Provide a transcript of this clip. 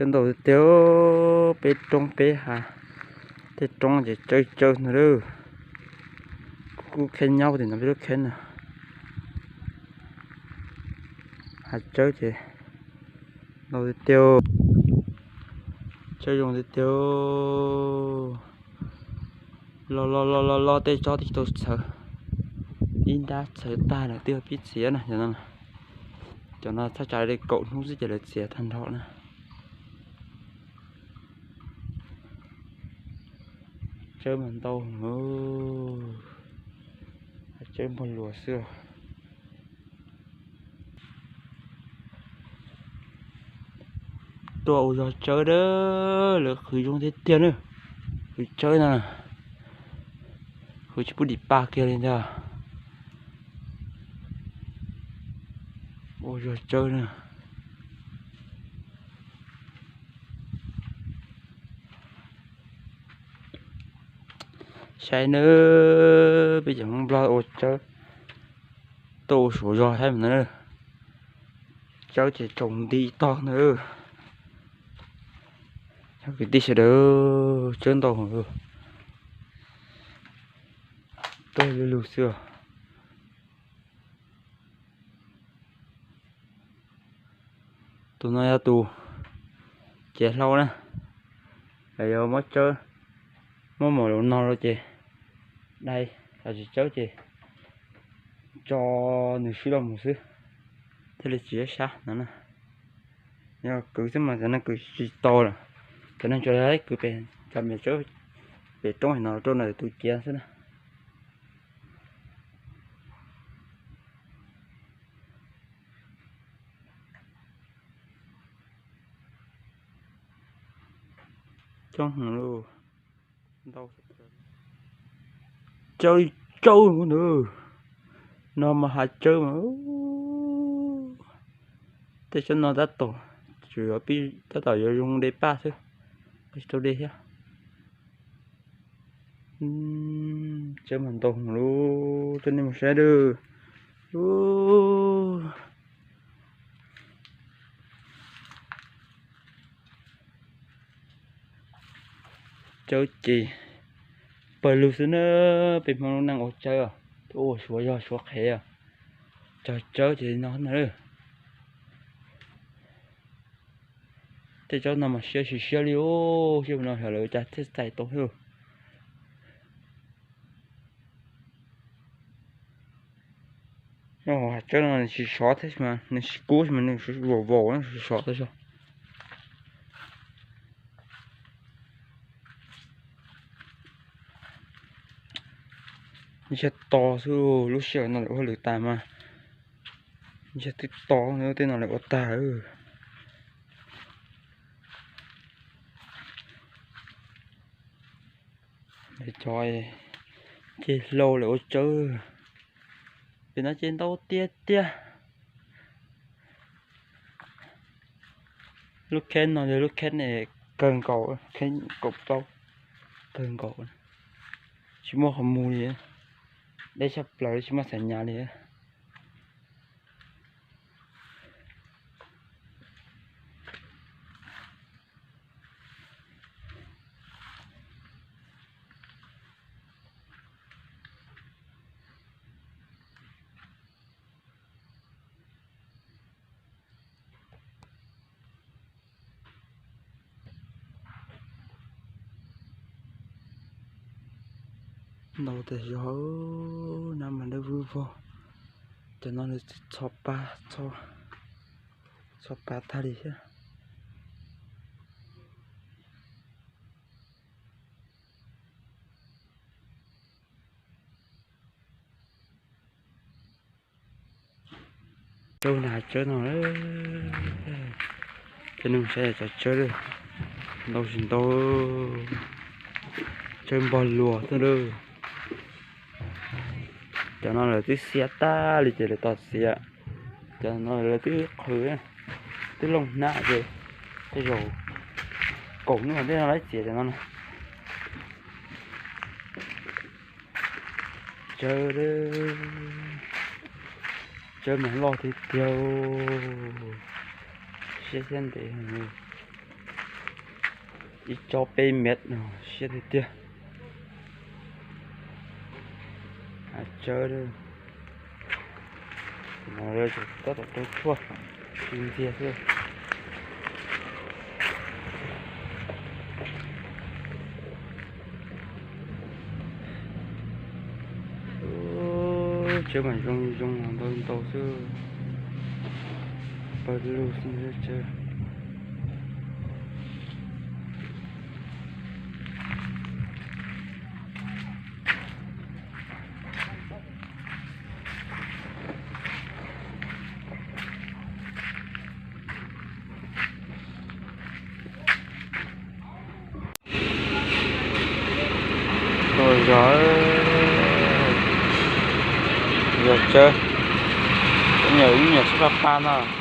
Tsawb ntau tiag tiag, peb roob peb hav, tej roob ces tsawb tsawb ntag lauj. Kuv kheb nyob tim no peb lub kheb no, hav tsawb ces ntau tiag tiag, tsawb zoo tiag tiag. Los los los los los tej tsob twb tsis tau txhawv, ib nrab txhawv tag lawm twb pib txiav na. Cov no, cov no thaj tsam li kaum hnub xwb ces lawv txiav tag nrho na. Tsawb mas ntau, tsawb npog luas xwb. Tuaj ua zog tsawb a, lawv qhwv zoo tiag tiag na. Qhwv tsawb no, qhwv tsis pub dim pa kiag li ntag. Ua zog tsawb na. Saib nawb, peb cov Hmoob Nplog ua tsawb, tuaj ua suav zog saib mas na. Tsawb ces tsaus nti tog ntag. Cov kwv tij sawv daws, tsawb ntau, tuaj lug lug xwb. Tus no yog tus cev hlau na, lawv yuav muab tsawb, muab mus lawm no lawm ces dai, los tsis tsawb ces tso nws swb los mus xwb, thiaj li tsis sab no na. Yog kwv xwb mas cov neeg kwv tsis tau lawm, cov neeg tsuas kwv pem, cov me tsawb pem roob no rau ntawm tus ciav xwb na. Coob heev lauj. Tsawb li tsawb ntawd, no mas hav tsawb mas, tej tsawb no tab tom, tsuas yog pib tab tom yuav zoo de paj xwb, tsis tau de thiab. Tsawb mas ntau heev lauj, coj nej mus saib lauj. Tsawb ces pawg lug xwb na, peb Hmoob lub neej ua tsawb, ua suav zog suav qhev, cog tsawb ces no na. Tej tsob no mas siab tsis siab li os, siab no xyov lawv cas thiaj txais tau thiab. Nyob hauv hav tsawb no nws tsis sov thiab mas, nws tsis kub mas nws vos vos sov tau zog. Ntsiag to xwb, lub sij hawm no lawm ua hauj lwm tas mas ntsiag twb to, tej no lawm ua tag. Cov ceg hlau lawm ua tsawb, pem no ces ntau tiag tiag. Lub kheb no yog lub kheb kawg nkaus, kheb kaum plaub kawg nkaus, tsis muaj qhov mus li, deb tshaj plaws tsis muaj xav nyas li. Ntau tas zog, nab mas dawb vog vog. Cov no lawv txho pa, txho pa tag li thiab. Tsawb na, tsawb no, cov neeg saib cov tsawb ntau tsis ntau, tsawb npog luas xwb lauj. Cov no lawv twb xiav tag li ces lawv tos txiav. Cov no lawv twb qhwv, twb looj hnab ces tej zaum kaum hnub tej no lawv txiav cov no na. Tsawb, tsawb mas loj tiag tiag, siab thiab ntev heev. Ib tsob peb mev, siab tiag tiag. Hav tsawb, tab tom rau tshuaj, tsis ntxiag xwb. Tsawb mas zoo zoo ntau ntau xwb. Pawg lug xwb tsawb. Tuaj zog, zog tsawb, nyuam ib nyuam tsawb paj paj no.